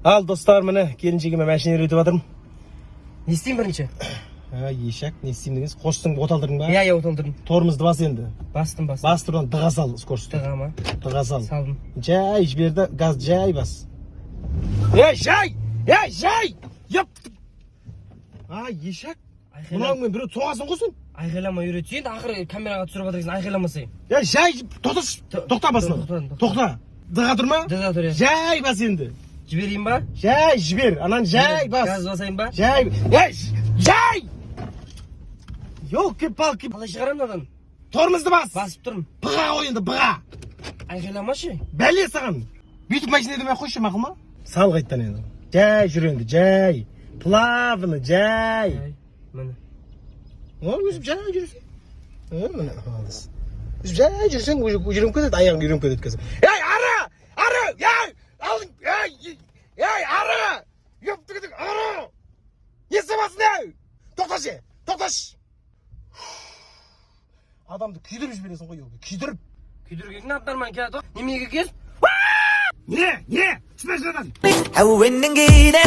Ал, достар, міне, келіншегіме машина үйретіп жатырмын. Не істеймін бірінші? А, ешак, не істеймін дегенсіз. Қоштың, оталдырдың ба? Иә, оталдырдым. Тормозды бас енді. Бастым, бастым. Бас тұрдан дыға сал скоростьті. Дыға ма? Дыға сал. Салдым. Жай жібер да, газ жай бас. Ей, жай! Ей, жай! Еп! А, ешак. Мынауыңмен біреу соғасың ғой сен. Айғайламай үйретсе енді, ақыры камераға түсіріп жатыр екенсің, айғайламасай. Ей, жай, тоқташы. Тоқта басынан. Тоқтадым, тоқтадым. Тоқта. Дыға тұр ма? Дыға тұр, иә. Жай бас енді. Жіберейін ба? Жай жібер, ананы жай бас. Газ басайын ба? Жай, ей, жай! Елки-палки. Қалай шығарамын мынадан? Тормозды бас. Басып тұрмын. Бұға ғой енді, бұға. Айғайламашы. Бәле саған. Бүйтіп машина айдамай ақ қойшы, мақұл ма? Сал қайттан енді. Жай жүр енді, жай. Плавно, жай. Жай, міне. О, өсіп жай жүрсің. О, міне, молодец. Өсіп жай жүрсең, уже үйреніп кетеді, аяғың үйреніп кетеді қазір. Ей, ары! Ары! Ей! Алдың! Ей! Ей, ары! Ёптігідік, ары! Не істеватсың, ей? Тоқташы, тоқташы! Адамды күйдіріп жібересің ғой, елге, күйдіріп. Күйдіргеннен ат нормально келеді ғой. Неменеге келесің? Не? Не? Түспе. Әуеннің кейде.